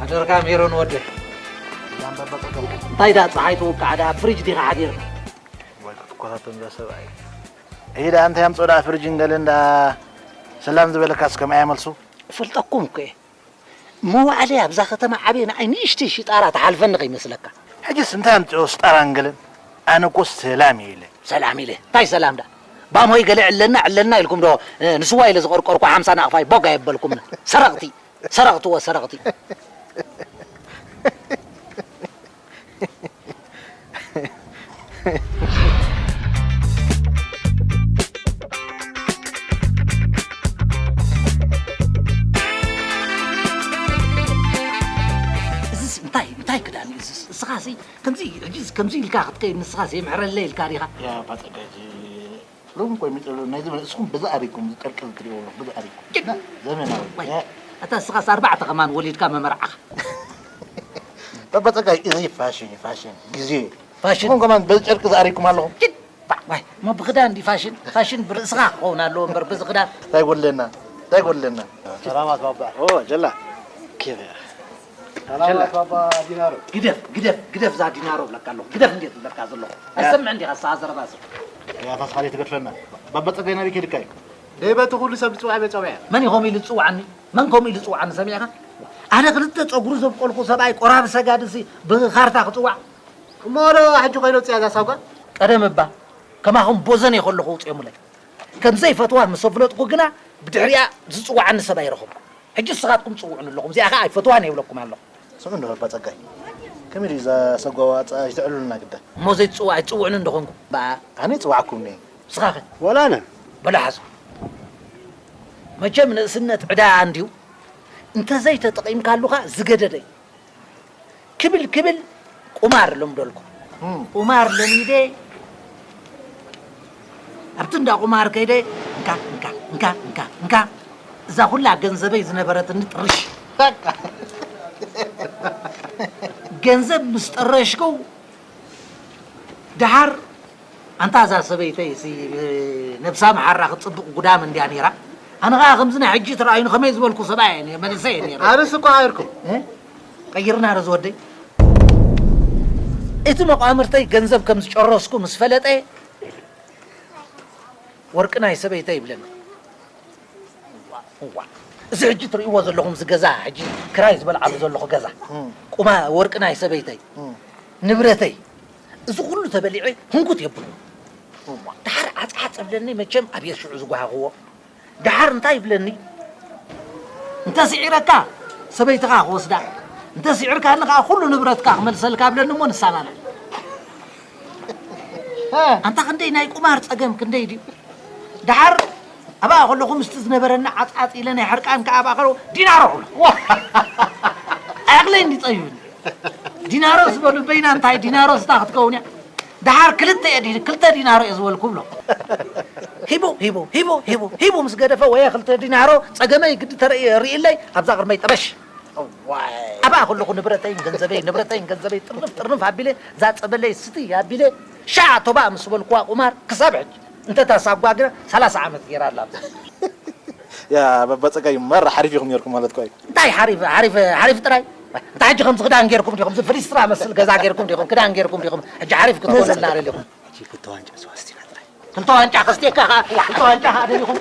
ኣደርካ ሜሮን ወደ እንታይ ዳ ፀሓይ ትውቃዕ ዳ ፍሪጅ ዲኻ ሓዲርካ? ወይ ክትኮታተም ዛ ሰብኣይ። እሂ ዳ እንታይ ኣምፅኦ ዳ ፍሪጅን ገለን ዳ ሰላም ዝበለካስ ከም ኣያ መልሱ? እፈልጠኩም እኮ እየ። መዋዕለይ ኣብዛ ከተማ ዓብየ ንዓይ ንእሽተይ ሽጣራ ትሓልፈኒ ከይመስለካ። ሕጅስ እንታይ ኣምፅኦ ሽጣራን ገለን? ኣነ እኮ ሰላም እየ ኢለ። ሰላም ኢለ እንታይ ሰላም ዳ ባሞይ ገለ ዕለና ዕለና ኢልኩም ዶ ንስዋ ኢለ ዝቆርቆርኩ ሓምሳ ናቕፋይ ቦግ ኣየበልኩምን። ሰረቕቲ ሰረቕትዎ ሰረቕቲ። እዚስ እንታይ እንታይ ክዳን እዩ እዚስ እስኻሲ ከምዚ ሕጂ ከምዚ ኢልካ ክትከይድ ንስኻሲ የምሕረለይ ኢልካ ዲኻ? ያ ባጸጋጅ ሎሚ እኮ ይምፅእ ኣሎ ናይዚ በለ እስኹም ብዛ ኣሪኩም ዝጠርቂ ዝትሪኦ ኣሎ ብዛ ኣሪኩም ጭድ! ዘመናዊ ወይ እ፣ ኣታ እስኻስ ኣርባዕተ ከማን ወሊድካ መመርዓኻ። በበፀጋይ እዚ ፋሽን እዩ ፋሽን ግዜ ፋሽን እስኹም ከማን በዚ ጨርቂ ዝኣሪኩም ኣለኹም ጭድ! ባ- ዋይ እሞ ብክዳን እንዲ ፋሽን ፋሽን ብርእስኻ ክኸውን ኣለዎ እምበር በዚ ክዳን እንታይ ጎድለና እንታይ ጎድለና ሰላማት ባባ ኦ ጀላ ኬፍ ሰላም ባባ ዲናሮ። ግደፍ ግደፍ ግደፍ ዛ ዲናሮ ብለካ ኣለኹ። ግደፍ እንዴት ዝብለካ ዘለኹ። ኣይሰምዕን ዲኻ ንስኻ ዘረባ ሰብ። ያታ ስኻሌ ትገድፈና። ባባ ጸጋይ ናበይ ከድካ እዩ? ደይ በቲ ኩሉ ሰብ ዝጽዋዕ መጸውያ። መን እዩ ከምኡ ኢሉ ዝጽዋዓኒ? መን ከምኡ ኢሉ ዝጽዋዓኒ ሰሚዕካ? ኣነ ክልተ ጸጉሩ ዘብቆልኩ ሰብኣይ ቆራቢ ሰጋድሲ ብኻርታ ክጽዋዕ? እሞ ዶ ሕጂ ኮይነ ውጽያ እዛ ሳጓ? ቀደም እባ ከማኹም ቦዘን እየ ከለኹ ውጽዮምለይ። ከም ዘይፈትዋ ምስ ኣፍለጥኩ ግና ብድሕሪኣ ዝጽውዓኒ ሰብ ኣይረኸብኩን። ሕጂ ንስኻትኩም ትጽውዑኒ ኣለኹም፣ እዚኣ ኸኣ ኣይፈትዋን እየ እብለኩም ኣለኹ። ስምዑ እንዶ ኣባ ጸጋይ፣ ከመይ ድዩ እዛ ሰጓ ዋጻ ኣይትዕልሉልና ግዳ? እሞ ዘይትጽውዑ ኣይትጽውዑኒ እንዶ ኾንኩም። በኣ። ኣነ ይጽውዓኩም እየ። ንስኻ ኸ? ወላ ኣነ። በላ ሓዝ። መቸም ንእስነት ዕዳ እንድዩ፣ እንተዘይተጠቒምካሉ ኸኣ ዝገደደ እዩ። ክብል ክብል ቁማር ለምደልኩ። እም። ቁማር ለሚደ ኣብቲ እንዳ ቁማር ከይደ እንካ እንካ እንካ እንካ እንካ እዛ ኩላ ገንዘበይ ዝነበረትኒ ጥርሽ። በቃ። ገንዘብ ምስ ጠረሽኩ ደሓር ኣንታ እዛ ሰበይተይ ሲ ነብሳ መሓራ ክትጽብቕ ጉዳም እንድያ ነይራ። ኣነ ኸኣ ከምዚ ናይ ሕጂ ትረኣዩኒ ከመይ ዝበልኩ ሰብኣይ እየ ነይረ፣ መንእሰይ እየ ነይረ። ኣነስ እኮ ኣይርኩም። እ? ቀይርና ዶ ዝወደይ? እቲ መቋምርተይ ገንዘብ ከም ዝጨረስኩ ምስ ፈለጠ ወርቂ ናይ ሰበይተይ ይብለኒ። እዋ፣ እዚ ሕጂ ትርእይዎ ዘለኹም እዚ ገዛ፣ ሕጂ ክራይ ዝበልዓሉ ዘለኹ ገዛ፣ እም። ቁማ ወርቂ ናይ ሰበይተይ፣ እም። ንብረተይ፣ እዚ ኩሉ ተበሊዐ ህንኩት የብሉ። እዋ። ደሓር ዓጽዓጽ እብለኒ፣ መቸም ኣብየት ሽዑ ዝጓሃኽዎ። ደሓር እንታይ ይብለኒ? እንተ ስዒረካ ሰበይትኻ ክወስዳ፣ እንተ ስዒርካኒ ከኣ ኩሉ ንብረትካ ክመልሰልካ እብለኒ እሞ ንሳማማዕ። ኣንታ ክንደይ ናይ ቁማር ጸገም ክንደይ ድዩ? ደሓር ኣብኣ ከለኹ ምስቲ ዝነበረኒ ዓጽዓጽ ኢለ ናይ ሕርቃን ከኣ ኣብኣ ከለኹ ዲናሮ እብሎ። ኣዕቕለይ እንዲ ጸቢቡኒ። ዲናሮ ዝበሉ በይና እንታይ ዲናሮ ስታ ክትከውን እያ። ደሓር ክልተ እየ ዲ-፣ ክልተ ዲናሮ እየ ዝበልኩ እብሎ። ሂቡ፣ ሂቡ፣ ሂቡ፣ ሂቡ፣ ሂቡ ምስ ገደፈ ወየ ክልተ ዲናሮ ጸገመይ ግዲ ተርእየ ርእይለይ ኣብዛ ቅድመይ ጠበሽ። እዋይ። ኣብኣ ከለኹ ንብረተይን ገንዘበይ፣ ንብረተይን ገንዘበይ ጥርንፍ ጥርንፍ ኣቢለ፣ እዛ ጸበለይ ስቲ ኣቢለ፣ ሻዕ ቶባ ምስ በልኩዋ ቁማር ክሳብ ሕጂ። እንተ እታ ሳጓ ግና ሰላሳ ዓመት ገይራ ኣላ ኣብዛ። ያ፣ በባ ጸጋይ መራ ሓሪፍ ኢኹም ነይርኩም ማለት እኮ እዩ። እንታይ ሓሪፍ፣ ሓሪፍ፣ ሓሪፍ ጥራይ? እንታይ ሕጂ ከምዚ ክዳን ገይርኩም ዲኹም? እዚ ፍሊስትራ መስል ገዛ ገይርኩም ዲኹም? ክዳን ገይርኩም ዲኹም? ሕጂ ሓሪፍ ክትኮኑ እናደለኹም። ሕጂ ክልተ ዋንጫ ስዋ ስቲና ጥራይ። ክልተ ዋንጫ ከስትየካ ኸዓ፣ ክልተ ዋንጫ ኸዓ ደሊኹም።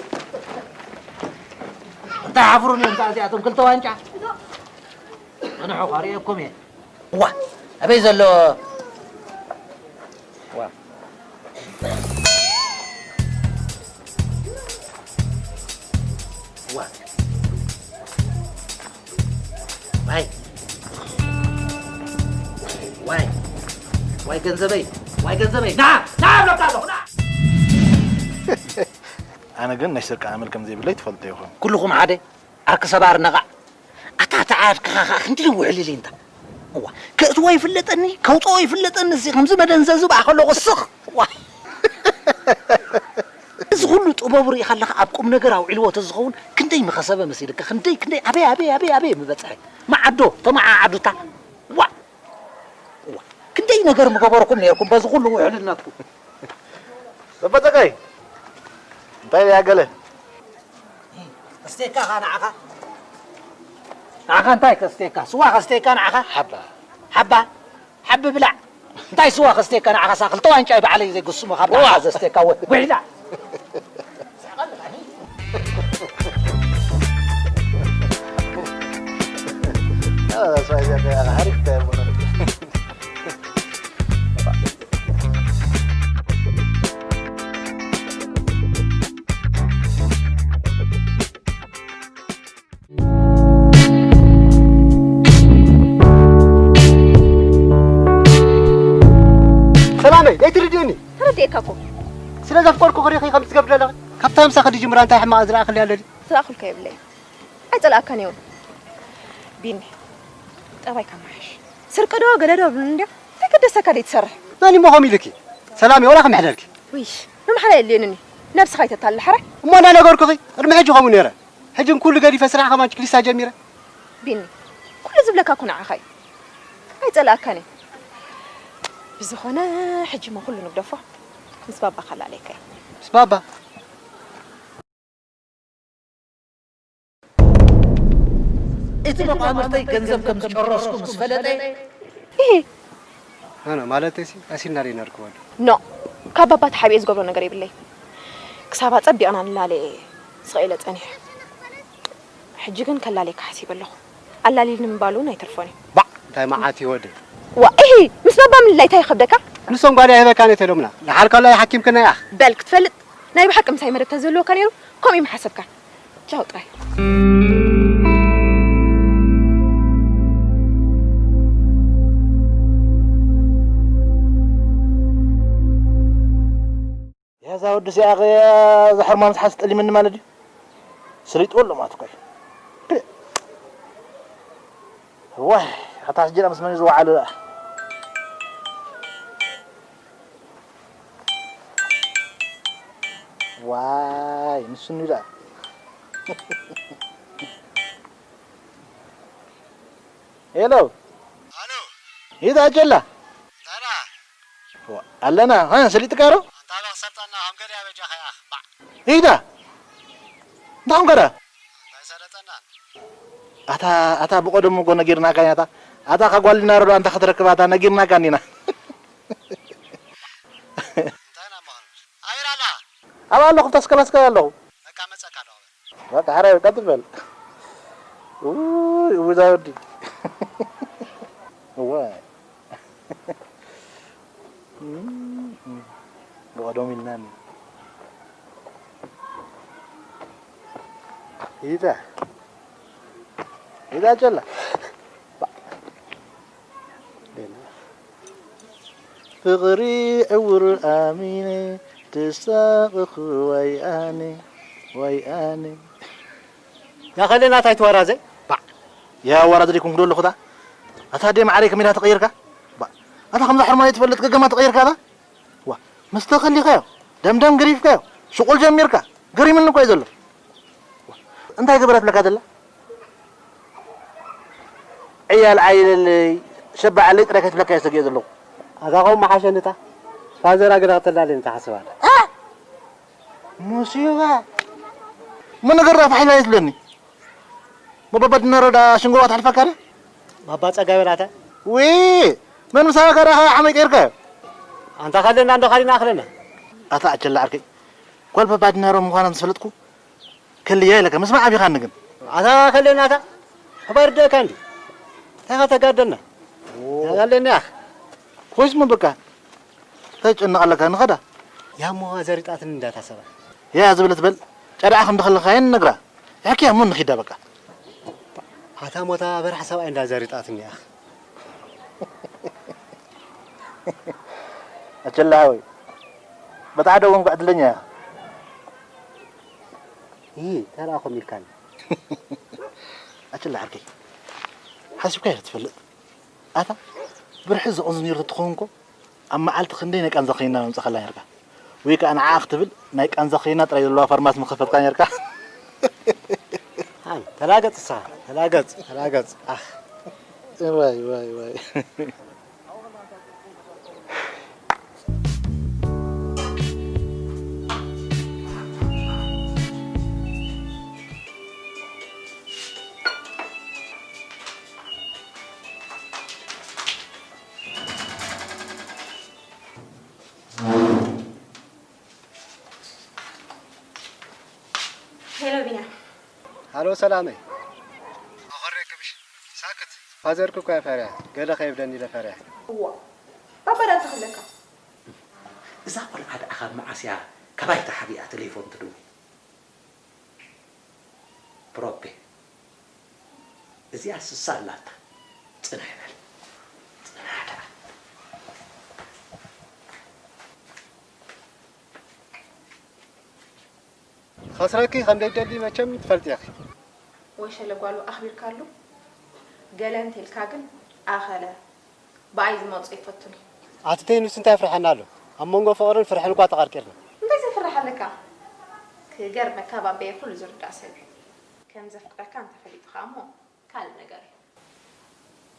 እንታይ ሓፍሩን እዮም እዚኣቶም ክልተ ዋንጫ? ጽንሑ ኸርእየኩም እየ። ዋ፣ ኣበይ ዘሎ? ዋ። ዋይ ዋይ ዋይ ዋይ ገንዘበይ ዋይ ገንዘበይ ና ና እብለካ ኣለኹ ና። ኣነ ግን ናይ ስርቂ ኣመል ከም ዘይብለይ ትፈልጦ ኢኹም። ኩልኹም ሓደ ዓርኪ ሰባር ነቓዕ። ኣታ ተዓርክኻ ኸዓ ክንደይ ውዕል ኢሊ እንታ። እዋ፣ ከእትዎ ይፍለጠኒ፣ ከውፅኦ ይፍለጠኒ፣ እዚ ከምዚ መደንዘዚ በኣ ከሎ ክስኽ። እዋ። እዚ ኩሉ ጥበቡ ርኢኻ ኣለኻ፣ ኣብ ቁም ነገር ኣውዒልዎ ተዝኸውን ክንደይ ምኸሰበ መሲልካ፣ ክንደይ፣ ክንደይ፣ ኣበይ፣ ኣበይ፣ ኣበይ፣ ኣበይ ምበፅሐ። መዓዶ፣ ተመዓዓዱታ። ዋ። እዋ፣ ክንደይ ነገር ምገበርኩም ነይርኩም በዚ ኩሉ ውዕልነትኩም። በበፀቀይ፣ እንታይ ደኣ ገለ? ከስተየካ ኸኣ ንዓኻ። ንዓኻ እንታይ ከስተየካ? ስዋ ከስተየካ ንዓኻ? ሓባ። ሓባ? ሓቢ ብላዕ። እንታይ ስዋ ከስተየካ ንዓኻ? ሳ ክልተ ዋንጫ እዩ ባዕለይ ዘይጉስሞ ካብ ንዓኻ ዘስተየካ ወ-፣ ጉሒላ። ሰላመይ፣ ዘይትርድእኒ? ተረዲኤካ እኮ። ስለ ዘፍቀርኩ ክሪኺ ከም ትገብሪ ዘለኺ። ካብታ ምሳኺ ድጅምራ እንታይ ሕማቕ ዝረኣኽለይ ኣሎ ድዩ? ዝረኣኹልካ የብለይን። ኣይጸልኣካን እየ እውን። ቢኒ፣ ጠባይካ መሓሽ። ስርቂ ዶ ገለ ዶ ብሉኒ እንድዮም። እንታይ ገደሰካ ደይትሰርሕ? መን እሞ ከምኡ ኢሉኪ? ሰላም እዩ፣ ዋላ ክምሕለልኪ። ውይ፣ ምምሓል ኣየድልየንን እዩ። ነብስኻ ኣይተታልል ሓራይ። እሞ እናነገርኩኺ፣ ቅድሚ ሕጂ ከምኡ ነይረ። ሕጂ ንኩሉ ገዲፈ ስራሕ ከማን ችክሊስታ ጀሚረ። ቢኒ፣ ኩሉ ዝብለካ እኮ ንዓኻ እዩ። ኣይጸልኣካን እየ። ብዝኾነ፣ ሕጂ እሞ ኩሉ ንግደፎ። ምስ ባባ ከላለየካ እየ። ምስ ባባ? እቲ መቋምርተይ ገንዘብ ከም ዝጨረስኩ ምስ ፈለጠ፣ ኢሂ። ኖ፣ ኖ፣ ማለተይሲ፣ ቀሲልና ዶ ነርክበሉ? ኖ፣ ካብ ባባ ተሓቢኤ ዝገብሮ ነገር የብለይ። ክሳብ ኣጸቢቕና ንላለ እየ ስቕ ኢለ ጸኒሐ። ሕጂ ግን ከላልየካ ሓሲበ ኣለኹ። ኣላሊኒ ምባሉ እውን ኣይተርፎን እዩ። ባዕ፣ እንታይ መዓት እዩ ወደይ። ዋ፣ ኢሂ፣ ምስ ባባ ምልላይ እንታይ ይኸብደካ? ንሶም ጓል ኣይህበካን እየ ተሎምና። ደሓር ካሎ ኣይሓኪምክና ኢኻ። በል ክትፈልጥ፣ ናይ ብሓቂ ምሳይ መደብ ተዝህልወካ ነይሩ፣ ከምኡ እዩ ምሓሰብካ። ቻው ጥራይ። ያዛ ወዲ ሲኣኸ ዘሕርማ ምስ ሓስ ጠሊመኒ ማለት እዩ። ስሊጥዎ ኣሎ ማለት እኮ እዩ። ዋይ፣ ኣታ ሕጂ ደኣ ምስ መን እዩ ዝወዓለ ደኣ? ዋይ፣ ንሱ እንዩ ደኣ። ሄሎ። ኣሎ። ይዳ ጀላ። ታራ። ኣለና። ሃ፣ ሰሊጥካ ዶ? ኣንታ ባኽ ሰልጠና፣ ሃም ገለ ያበጃ ኸያ። ባዕ። ይዳ። እንታይ ኾንካ ዳ? እንታይ ሰለጠና? ኣታ፣ ኣታ ብቐደሙ እኮ ነጊርናካ ኢና፣ ኣታ፣ ኣታ ካብ ጓል ዲናሮ ዶ ኣንታ ክትረክብ ኣታ ነጊርናካ እንዲና። እንታይ ኢና መኸኑ? ኣበይ ኣላ? ኣብ ኣለኹ፣ ተስከላስከል ኣለኹ። በቃ መጸካ ኣለኹ። በቃ፣ ሓራይ ቀጥ በል። ውይ፣ ውዛ ወዲ። እዋይ። ብቐደሙ ኢልናኒ። ይታ። ይታ ጨላ። ፍቕሪ ዕውር ኣሚነ ተሳቕኹ ወይ ኣነ፣ ወይ ኣነ። ያኸለና ታይ ትወራዘ? ባዕ። ያ ወራዘ ደይኮንኩ ዶ ኣለኹ እታ? ኣታ ኣደ ማዕረይ ከመይ ኢላ ተቐይርካ? ባዕ። ኣታ ከምዛ ሕርማን ትፈልጥ ገገማ ተቐይርካ እታ? ዋ፣ መስተ ከሊኻዮ፣ ደምደም ገዲፍካዮ፣ ሽቁል ጀሚርካ፣ ገሪምኒ እኮ እዩ ዘሎ። ዋ፣ እንታይ ገበረትለካ ዘላ? ዕያል ዓይለለይ፣ ሸባዓለይ ጥራይ ከይትብለካ እየ ሰጊኤ ዘለኹ። ኣታ ኸው መሓሸኒ እታ ፋዘራ ግዳ ክተላልየኒ ትሓስብ ኣላ። ኣ! ሙሲባ! ምን ነገር ዳ ፋሒላ እየ ትብለኒ? መባባ ድናሮ ዳ ሽንጉርዋ ትሓልፈካ ዳ? ባባ ጸጋቤ ናተ። ዊ! መን ምሳኻ ከዳኻ ሓመይ ቀይርካዮ? ኣንታ ኸለና እንዶ ኻሊና ኣኽለና። ኣታ ኣቸላ ዓርከይ፣ ጓል ባባ ድናሮ ምዃና ምስ ፈለጥኩ ከልያ ኢለካ፣ ምስማዕ ኣቢኻኒ ግን። ኣታ ኸለና ኣታ፣ ኣባይ ርደእካ እንዲ። እንታይ ኸተጋደልና? ኦ። ኣለኒ ኣኽ። ኮይስ ምን በቃ? ተጨነቕ ኣለካ ንኸዳ። ያሞ ዘሪጣትን እንዳታሰባ። ያ ዝብለት በል፣ ጨዳዓ ከም ድኸለኻየን ነግራ። ያኪ ያሙን ንኺዳ በቃ። ኣታ ሞታ በርሐ ሰብኣይ እንዳ ዘሪጣትኒ እያ። ኣቸላ ወይ በጣዕደ ወንኩ ዕድለኛ እያ። ይህ ተራእኹም ኢልካኒ። ኣቸላ ዓርከይ ሓሲብካ እየ ትፈልጥ። ኣታ ብርሒ ዝቕንዝ ነይሩ ተትኸውን እኮ ኣብ መዓልቲ ክንደይ ናይ ቃንዛ ኸይና መምጻእካላ ነርካ። ወይ ከኣ ንዓኣ ክትብል ናይ ቃንዛ ኸይና ጥራይ ዘለዋ ፋርማሲ ምኸፈትካ ነርካ። ሃይ፣ ተላገጽ እሳ፣ ተላገጽ፣ ተላገጽ። ኣኽ። ዋይ፣ ዋይ፣ ዋይ። ሄሎ ቢና። ሃሎ ሰላመይ። ኣኾሬ ክብሽ ሳክት። ፋዘርክ እኮ እያ ፈርያ። ገለ ከይብለኒ ኢለ ፈርያ። እዋ። ባባ ዳኣ ተኽለካ። እዛ ቆልዓ ደኣ ካብ መዓስ እያ ካባይ ተሓቢኣ ቴሌፎን ትድውል? ፕሮፔ። እዚኣ ስሳ ኣላታ። ጽንሕ በል። ጽንሕ ደኣ። ክኸስረኪ ከም ዘይደሊ መቸም ትፈልጢ ኢኺ። ወሸለ ጓሉ ኣኽቢርካሉ? ገለ እንተልካ ግን ኣኸለ። ብኣይ ዝመጹ ይፈቱኒ። ኣቲ ቴኑስ እንታይ ፍርሐና ኣሎ? ኣብ መንጎ ፍቕርን ፍርሕን እኳ ተቐርቂርና። እንታይ ዘፍርሕ ኣለካ? ክገርመካ ባበየ ኩሉ ዝርዳእ ሰብ እዩ። ከም ዘፍቅረካ እንተፈሊጡ ኸኣ እሞ ካልእ ነገር እዩ።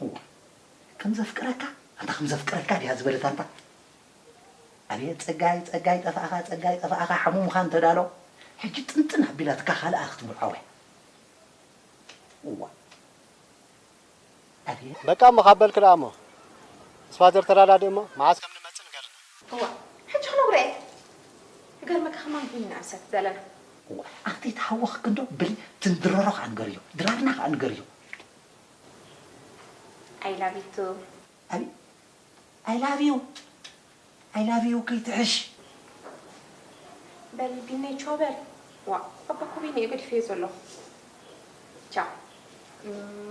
እዋ፣ ከም ዘፍቅረካ? ኣንታ ከም ዘፍቅረካ ድያ ዝበለት ኣንታ? ኣቤት ጸጋይ፣ ጸጋይ ጠፋእኻ፣ ጸጋይ ጠፋእኻ፣ ሓሙምኻ እንተዳሎ፣ ሕጂ ጥንጥን ኣቢላትካ ካልኣ ክትምርዓው እያ። እዋ። ኣቤት። በቃ እሞ ካብ በልክ ደኣ እሞ። ምስ ፋዘር ተረዳድእ እሞ መዓስ ከም ንመጽእ ንገርና። እዋ፣ ሕጂ ክነግሮ እየ። ክገርመካ ከማን ቢኒ ንዕሰት ዘለና። እዋ፣ ኣኽቲ ተሃወኽክ እንዶ ብሊ ትንድረሮ ከኣ ንገርዮ። ድራርና ከኣ ንገርዮ። I love you too። ኣቢ-፣ I love you። I love you ከይትሕሽ። በል ቢነይ ቻው በል። ዋ፣ ኣባ እኮ ቢኒ እዩ ገዲፈዮ ዘሎ። ቻው።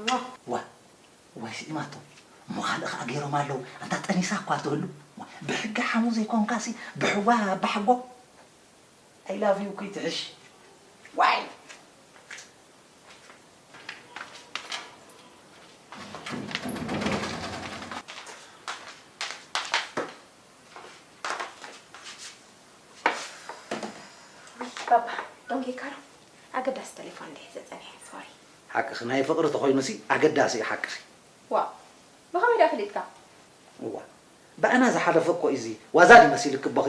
ሟ። ዋ፣ ዋይ ስኢማቶ። እሞ ካልእ ኸኣ ገይሮም ኣለዉ። ኣንታ ጠኒሳ እኳ ትህሉ። ዋ፣ ብሕጊ ሓሙ ዘይኮንካሲ ብሕዋ ኣባሕጎ። I love you ከይትሕሽ። ዋይ። ባባ፣ ዶንጌ ካሮ፣ ኣገዳሲ ቴሌፎን እንድየ ሒዘ ጸኒሐ፣ ሶሪ። ሓቅኺ፣ ናይ ፍቕሪ ተኾይኑሲ ኣገዳሲ እዩ ሓቅኺ። ዋእ፣ ብኸመይ ደኣ ፈሊጥካ? እዋ፣ ብኣና ዝሓለፈ እኮ እዩ እዚ። ዋዛ ድዩ መሲልኪ ኣቦኺ?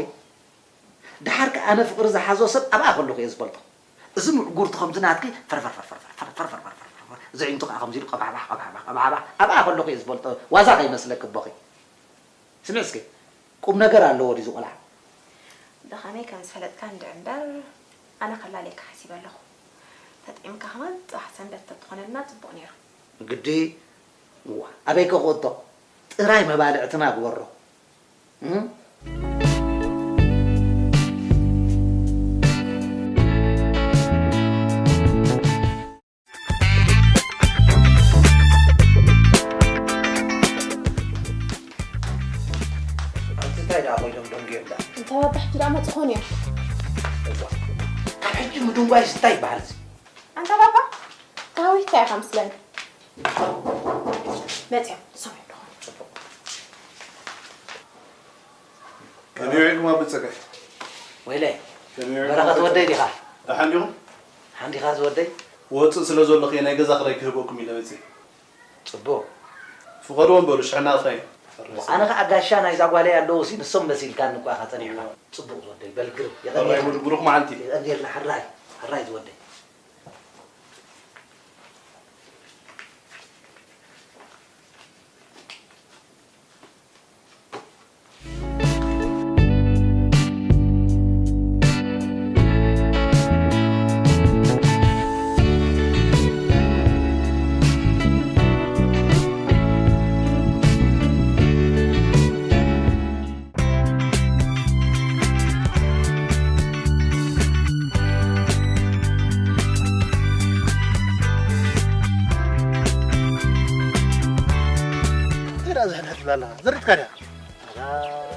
ደሓር ከኣ ኣነ ፍቕሪ ዝሓዞ ሰብ ኣብኣ ከለኹ እየ ዝፈልጦ። እዚ ምዕጉርቲ ከምዚ ናትኪ ፈርፈር ፈርፈር ዘዒንቱ ከኣ ከምዚ ኢሉ ቀባሕባሕ ቀባሕባሕ ቀባሕባሕ ኣብኣ ከለኹ እየ ዝፈልጦ። ዋዛ ከይመስለኪ ኣቦኺ። ስምዒ እስኪ፣ ቁም ነገር ኣለዎ ድዩ እዚ ቆልዓ? ብኸመይ ከም ዝፈለጥካ እንድዒ እምበር፣ ኣነ ከላልየካ ሓሲበ ኣለኹ። ተጠቒምካ ከማን ጽባሕ ሰንበት ተትኾነልና ጽቡቕ ነይሩ። ግዲ? እዋ፣ ኣበይ ከኽእቶ? ጥራይ መባልዕትና ግበሮ። እም? ኣንቲ እንታይ ደኣ ኮይኖም ደንጉዮም ደኣ? እንተ ባባ ሕጂ ደኣ መጹ ኾን እዮም። እዋ። ካብ ሕጂ ምድንጓይስ እንታይ ይበሃል እዚ? ኣንታ ባባ፣ ዳዊት እንታይ ኢኻ ምስለኒ? መጺኦም፣ ሰው ይደኾን። ጽቡቕ። ከመይ ውዒልኩም ኣቦ ጸጋይ? ወይለይ፣ ከመይ ውዒልኩም በረኸት ኣቦ ወደይ ጸጋይ? ዲኻ? ደሓን ዲኹም? ደሓን ዲኻ ዝወደይ? ክወጽእ ስለ ዘለኹ እየ ናይ ገዛ ክራይ ክህበኩም ኢለ መጺአ። ጽቡቕ። ፍቐድዎም በሉ፣ ሽሕና ክፋይ። ኣነ ኸኣ ጋሻ ናይዛ ጓለይ ኣለዉ ሲ ንሶም መሲልካኒ እኳ ኢኻ ጸኒሕካ። ጽቡቕ ዝወደይ፣ በል ግርም። ሕራይ የቐንየልና። ሙሉ ብሩኽ መዓልቲ። የቐንየልና፣ ሕራይ፣ ሕራይ ዝወደይ። ትብላ ኣለኻ። ዘሪጥካ ድያ? ኣላ፣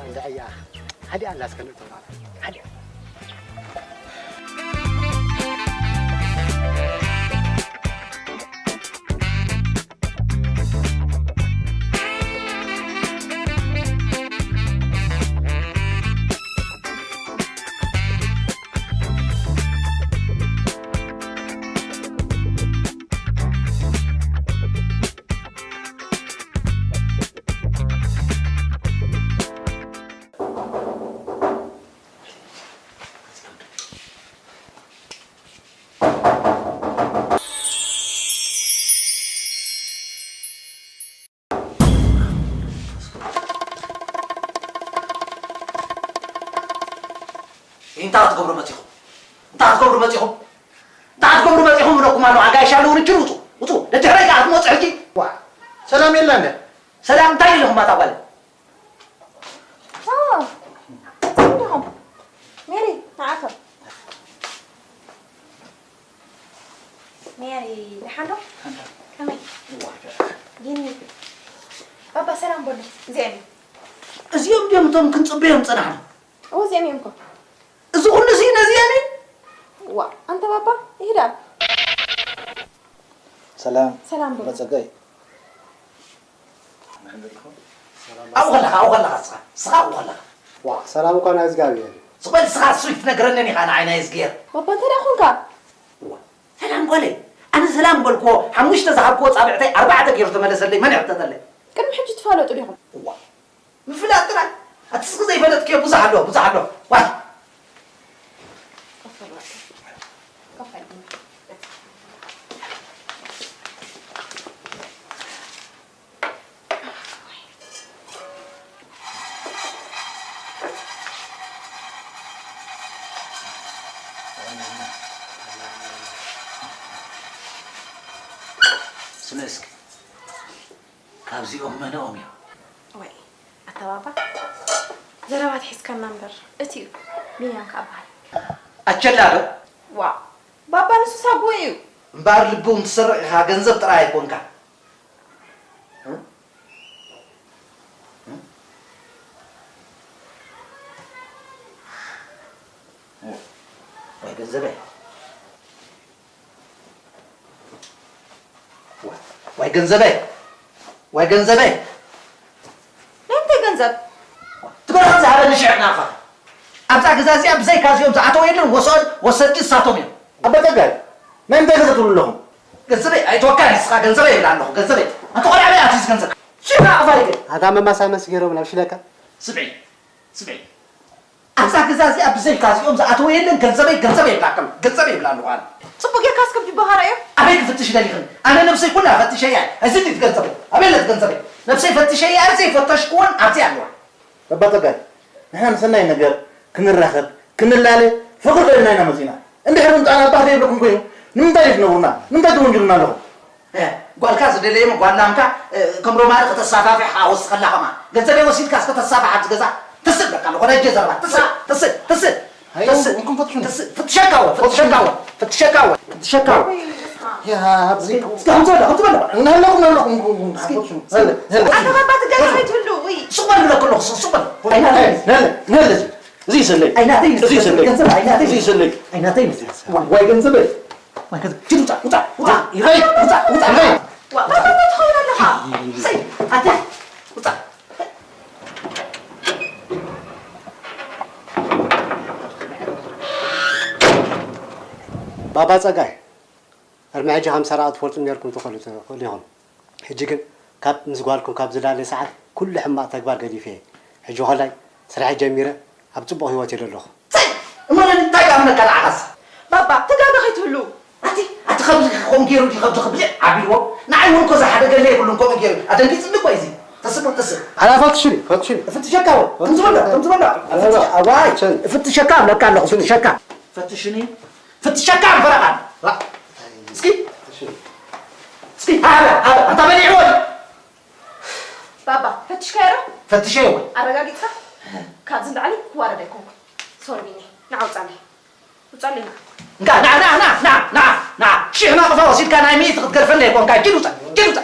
እንድዒ እያ። ሓዲኣ ኣላ እስከ ንእቶ ናብኣ። ሓዲኣ። እንታይ ክትገብሩ መጺኹም? እንታይ ክትገብሩ መጺኹም? እንታይ ክትገብሩ መጺኹም? እብለኩም ኣለኹ፣ ኣጋይሽ ኣለዉ፣ ንኪዱ ውጹ፣ ውጹ። ደድሕረይ ከኣ ክትመጹ ሕጂ። ዋ፣ ሰላም የለን። ሰላም እንታይ ኢልኹም ኣታ ጓል? ኦ፣ እንዲኹም። ሜሪ፣ ንዓኻ። ሜሪ፣ ደሓን ዶ? ከመይ? ቢኒ፣ ባባ ሰላም በሉ። እዚኦም እዮም። እዚኦም ድዮም እቶም ክንጽበዮም ጸናሕና? እዎ፣ እዚኦም እዮም እኮ። እዚ ኩሉ እዚ ነዚኦም እዩ? ዋ፣ ኣንተ ባባ፣ ይሄዳል። ሰላም። ሰላም በሉ። ባባ ጸጋይ። ኣብኡ ከለኻ፣ ኣብኡ ከለኻ፣ ስኻ፣ ስኻ ኣብኡ ከለኻ። ዋ፣ ሰላም እኳ ናይ እግዚኣብሔር እዩ። ስቕ በል፣ ስኻ እሱ ይትነግረንን ኢኻ ንዓይ ናይ እዝግሄር። ባባ፣ እንታይ ደኣ ኾንካ? ዋ፣ ሰላም ጓለይ፣ ኣነ ሰላም በልክዎ፣ ሓሙሽተ ዝሃብክዎ ጻብዕተይ ኣርባዕተ ገይሩ ተመለሰለይ፣ መን ይሕተተለይ? ቅድሚ ሕጂ ትፋለጡ ዲኹም? ዋ፣ ምፍላጥ ጥራይ። ኣቲ ስኺ ዘይፈለጥክዮ ብዙሕ ኣሎ፣ ብዙሕ ኣሎ። ዋይ። ኮፍ በል በቃ። ኮፍ በል። ስለ እስኪ ካብዚኦም መነኦም እዮም? ወይ ኣታ ባባ፣ ዘረባ ኣትሒዝካና እምበር፣ እቲ እዩ ቢንያም ከኣ በሃል። ኣቸላ ዶ? ዋእ፣ ባባ ንሱ ሳጉኡ እዩ። እምበኣር ልቢ እውን ትሰርቕ ኢኻ፣ ገንዘብ ጥራይ ኣይኮንካን። እ? እ? ዋይ ገንዘበይ። ዋይ ገንዘበይ፣ ዋይ ገንዘበይ። ናይ እንታይ ገንዘብ? ትበልዖ ዝሃበኒ ሽዕና ኢኻ። ኣብዛ ገዛ እዚኣ ብዘይካ እዚኦም ዝኣተወ የለን። ወሰድ-፣ ወሰድቲ ንሳቶም እዮም። ኣባ ጸጋይ፣ ናይ እንታይ ገንዘብ ትብሉ ኣለኹም? ገንዘበይ ኣይተወካን ንስኻ፣ ገንዘበይ ይብል ኣለኹ፣ ገንዘበይ። ኣንታ ቆልዓ በይ ኣትዩ እዚ ገንዘብ። ሽዕና ኢኻ ፋሪገ። ኣታ መማሳመሲ ገይሮም ናብ ሽለካ። ስምዒ፣ ስምዒ። ኣብዛ ገዛ እዚኣ ብዘይካ እዚኦም ዝኣተወ የለን። ገንዘበይ፣ ገንዘበይ ይብላካ ኣሎ። ገንዘበይ ይብላ ኣለኹ ኣነ። ጽቡቕ ጌርካ እስከ ብጅባኻ ርኣዮ። ኣበይ ክፍትሽ ደሊኽን? ኣነ ነብሰይ ኩላ ፈትሸያ እየ። እዚ ድዩ ገንዘበይ? ኣበይ ኣለት ገንዘበይ? ነብሰይ ፈትሸያ እየ። ዘይፈተሽኩወን ኣብዚ ኣለዋ። ባባ ጸጋይ፣ ንሕና ንሰናይ ነገር ክንራኸብ፣ ክንላለ ፍቕሪ ደሊና ኢና መጺና። እንድሕር ምምጻእና ባህ ዘይብለኩም ኮይኑ፣ ንምንታይ ትነብሩና? ንምንታይ ትወንጅሉና ኣለኹም? እ፣ ጓልካ ዝደለየ ጓል ላምካ፣ እ፣ ከም ሮማሪ ከተሳፋፍሕ ወስኸላ ኸማ። ገንዘበይ ወሲድካ እስከ ተሳፋሕ ኣብዚ ገዛ። ትስእ በቃ፣ ዝኾነ እጀ ዘረባ። ትስእ፣ ትስእ፣ ትስእ፣ ኣይው፣ ትስእ፣ እንኩም ፈትሹኒ። ትስእ። ፍትሸካ ወ፣ ፍትሸካ ወ፣ ፍትሸካ ወ፣ ፍትሸካ ወ። ያ፣ ኣብዚ እስከ ከምዚ በሎ፣ ከምዚ በሎ። እናሃለኹም፣ እናሃለኹም፣ እንኩም፣ እንኩም፣ እስኪ፣ ፈትሹኒ። እስኪ። ነለ፣ ነለ። ኣታ ባባ ትገዛ ኣይትህሉ፣ ውይ። ሱቕ በል ብለኩ ኣለኹ፣ ሱቕ፣ ሱቕ በል። ነለ፣ ነለ፣ ነለ። እዚ ይሰለይ። ኣይናተይ እዩ እዚ ይሰለይ። ገንዘብ ኣይናተይ እዩ። እዚ ይሰለይ። ኣይናተይ እዩ እዚ። ዋይ፣ ዋይ ገንዘበይ። ዋይ ገንዘብ። ኪድ ውጻ፣ ውጻ፣ ውጻ። ይኸይ፣ ውጻ፣ ውጻ። ይኸይ። ዋ፣ እንታይ ትኸውን ኣለኻ? ሰይ፣ ኣታ፣ ውጻ። ባባ ጸጋይ፣ ቅድሚ ሕጂ ከም ሰራቒ ትፈልጡ ኔርኩም ትኽእሉ፣ ትኽእሉ ኢኹም። ሕጂ ግን ካብ ምስ ጓልኩም ካብ ዝላለየ ሰዓት ኩሉ ሕማቕ ተግባር ገዲፈ እየ። ሕጂ ኸላይ ስራሕ ጀሚረ ኣብ ጽቡቕ ህይወት እየ ዘለኹ። ጸይ! እሞ እንታይ ክኣምነካ ንዓኻስ? ባባ፣ ተጋጋ ከይትህሉ። ኣቲ፣ ኣቲ ከምዚ ከምኡ ገይሩ ድዩ ከምዚ ክብልዕ ኣቢልዎ? ንዓይ እውን እኮ ዝሓደገለይ የብሉን ከምኡ ገይሩ። ኣደንጊጽኒ እኮ እዩ እዚ። ተስእ፣ ተስእ። ኣላ ፈትሽኒ፣ ፈትሽኒ። እፍትሸካ እወ። ከምዚ በሎ፣ ከምዚ በሎ። እፍትሸ-፣ ኣዋይ፣ እፍትሸኒ። እፍትሸካ እብለካ ኣለኹ፣ እፍትሸካ። ፈትሽኒ። ፍትሸካ ኣንፈረቓ። ዋ። እስኪ። እሺ። እስኪ፣ ሃበ፣ ሃበ። ኣንታ በሊዕዎ። ባባ፣ ፈትሽካዮ ዶ? ፈትሸዮ ወይ? ኣረጋጊጽካ? ካብዚ ንላዕሊ ክዋረድ ኣይኮንኩን። ሶሪ ቢኒ፣ ንዓ ውጻለይ። ውጻለይ ንዓ። እንካ፣ ንዓ፣ ንዓ። ሽሕ ናቕፋ ወሲድካ ናይ ሚእቲ ክትገድፈለይ ኣይኮንካ። ኪድ ውጻ፣ ኪድ ውጻ።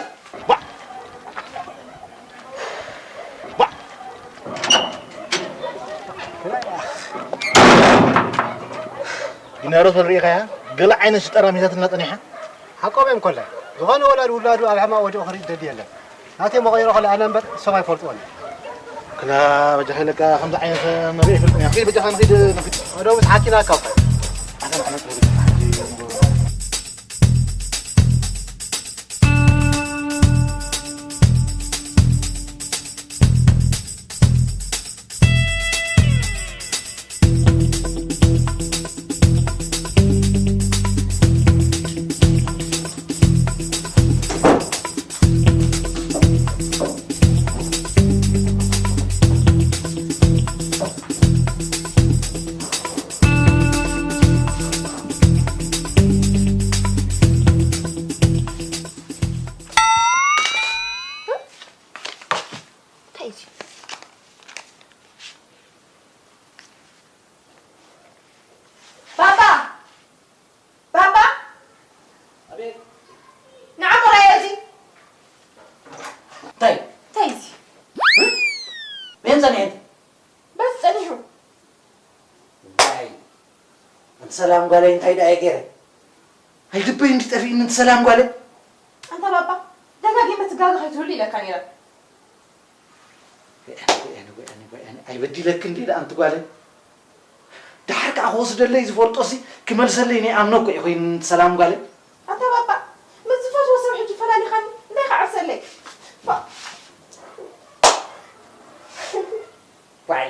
ዋ። ዲናሮስ ሪኢኻያ? ገለ ዓይነት ሽጠራ ሚዛትና ጸኒሓ። ሓቆም እዮም ኮላ። ዝኾነ ወላድ ውላዱ ኣብ ሕማቕ ወዲቑ ክርኢ ደሊ የለን። ናተይ መቐይሮ ከለ ኣነ እምበር እሶም ኣይፈልጥዎን እዮም። ክላ በጃኻ ኢለካ ከምዚ ዓይነት መሪሕ ይፈልጥን እያ። ኺድ በጃኻ ንኺድ ንኺድ። ወደው ምስ ሓኪና ካብ እንታይ እዩ? ባባ! ባባ! ኣቤት። ንዓ ምራየ እዚ። እንታይ? እንታይ እዚ? እ? በየን ጸኒሐ? በዚ ጸኒሑ። ዋይ። ኣንቲ ሰላም ጓለይ እንታይ ደኣ እየ ገይረ? ኣይድበይ እንዲ ጠፊእኒ ኣንቲ ሰላም ጓለይ። ኣንታ ባባ፣ ደጋጊመ ትጋገ ከይትህሉ ኢለካ ነይረ። ወያነ፣ ወያነ፣ ወያነ፣ ወያነ፣ ኣይበዲለክን ድየ ደኣ ኣንቲ ጓለይ? ደሓር ከኣ ክወስደለይ ዝፈልጦሲ ክመልሰለይ ናይ ኣምኖ እኮ እዩ ኮይኑ ኣንቲ ሰላም ጓለይ። ኣንታ ባባ፣ ምስ ዝፈትዎ ሰብ ሕጂ ፈላሊኻኒ እንታይ ክዓርሰለይ? ባ- ዋይ።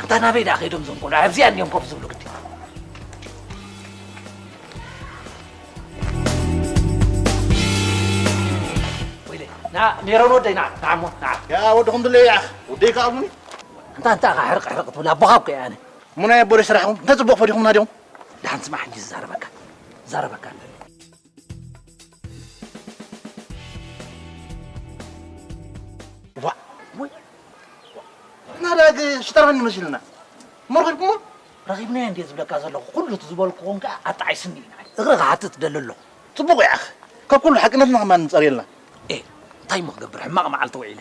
ኣንታ ናበይ ደኣ ከይዶም እዞም ቆልዑ? ኣብዚኣ እንድዮም ኮፍ ዝብሉ ግዲ። ወይለይ፣ ና፣ ሜሮን ወደይ፣ ና፣ ና እሞ፣ ና። ያ ወድኹም ድለይ፣ ያኽ፣ ወደይ ከኣ እሙኒ። ኣንታ፣ ኣንታ፣ ሕርቕ፣ ሕርቕ ትብል፣ ኣቦኻ እኮ እየ ኣነ። እሙናይ ኣቦ ዶ ስራሕኹም? እንታይ ጽቡቕ ፈዲኹምና ድዮም? ደሓን ስማዕ፣ ሕጂ ዝዛረበካ፣ ዝዛረበካ ኣሎ። ዋ፣ ወይ፣ ናዳግ ሽጠራኒ መሲልና። እሞ ረኺብኩሞ? ረኺብናዮ እንድየ ዝብለካ ዘለኹ። ኩሉ እቲ ዝበልኩኹም ከኣ ኣጣዒስኒ እዩ ንዓይ። እግሪ ክሓትት ደሊ ኣለኹ። ጽቡቕ እዩ ኣኽ። ካብ ኩሉ ሓቅነትና ከማን ንጸርየልና። ኤ፣ እንታይ እሞ ክገብር? ሕማቕ መዓልቲ ውዒለ።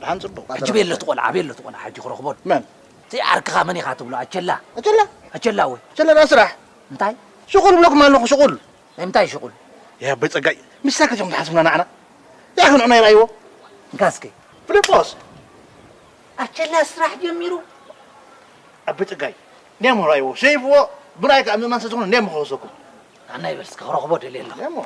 ደሓን ጽቡቕ። ሕጂ ኣተረፈ። ቤሎ እቲ ቆልዓ፣ ቤሎ እቲ ቆልዓ ሕጂ ክረኽቦ። መን? እቲ ዓርክኻ መን ኢኻ ትብሎ? ኣቸላ። ኣቸላ? ኣቸላ ወይ? ኣቸላ ዳ ስራሕ። እንታይ? ሽቑል ብለኩም ኣለኹ፣ ሽቑል። ናይ ምንታይ ሽቑል? ያ ኣቦይ ጸጋይ፣ ምሳካ ዲኹም ትሓስቡና ንዓና? ያ ክንዑና ይርኣይዎ። እንካ እስኪ። ፊልጶስ። ኣቸላ ስራሕ ጀሚሩ። ኣቦይ ጸጋይ፣ እንዲያሞ ርኣይዎ። ሰይፍዎ፣ ብናይ ከኣ ምእማን ስለ ዝኾነ እንዲያሞ ክወሰኩም። ኣና ይበል እስከ ክረኽቦ ደልየ ኣለኹ። እንዲያሞ።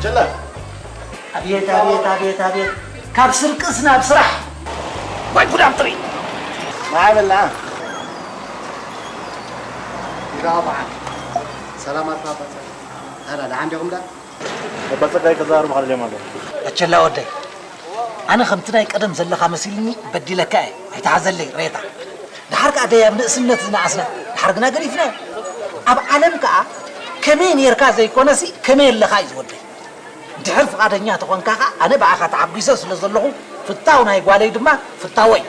ቸላ። ኣቤት፣ ኣቤት፣ ኣቤት፣ ኣቤት። ካብ ስርቅስ ናብ ስራሕ። ወይ ጉዳም ጥሪ። ማዕበላ። ይራባዓ። ሰላም ኣባ ጸጋ። ኣላ፣ ደሓን ዲኹም ዳ? ኣባ ጸጋይ ከዛርቡኻ ደልዮም ኣለዉ። ኣቸላ ወደይ፣ ኣነ ከምቲ ናይ ቀደም ዘለኻ መሲልኒ በዲለካ እየ፣ ኣይትሓዘለይ ሬታ። ደሓር ከኣ ደይ ኣብ ንእስነት ዝነኣስና፣ ሓርግና ገዲፍና። ኣብ ዓለም ከኣ ከመይ ኔርካ ዘይኮነሲ ከመይ ኣለኻ እዩ ዝወደይ። ድሕር ፍቓደኛ ተኾንካ ከኣ ኣነ ብኣኻ ተሓጒሰ ስለ ዘለኹ ፍታው ናይ ጓለይ ድማ ፍታወይ።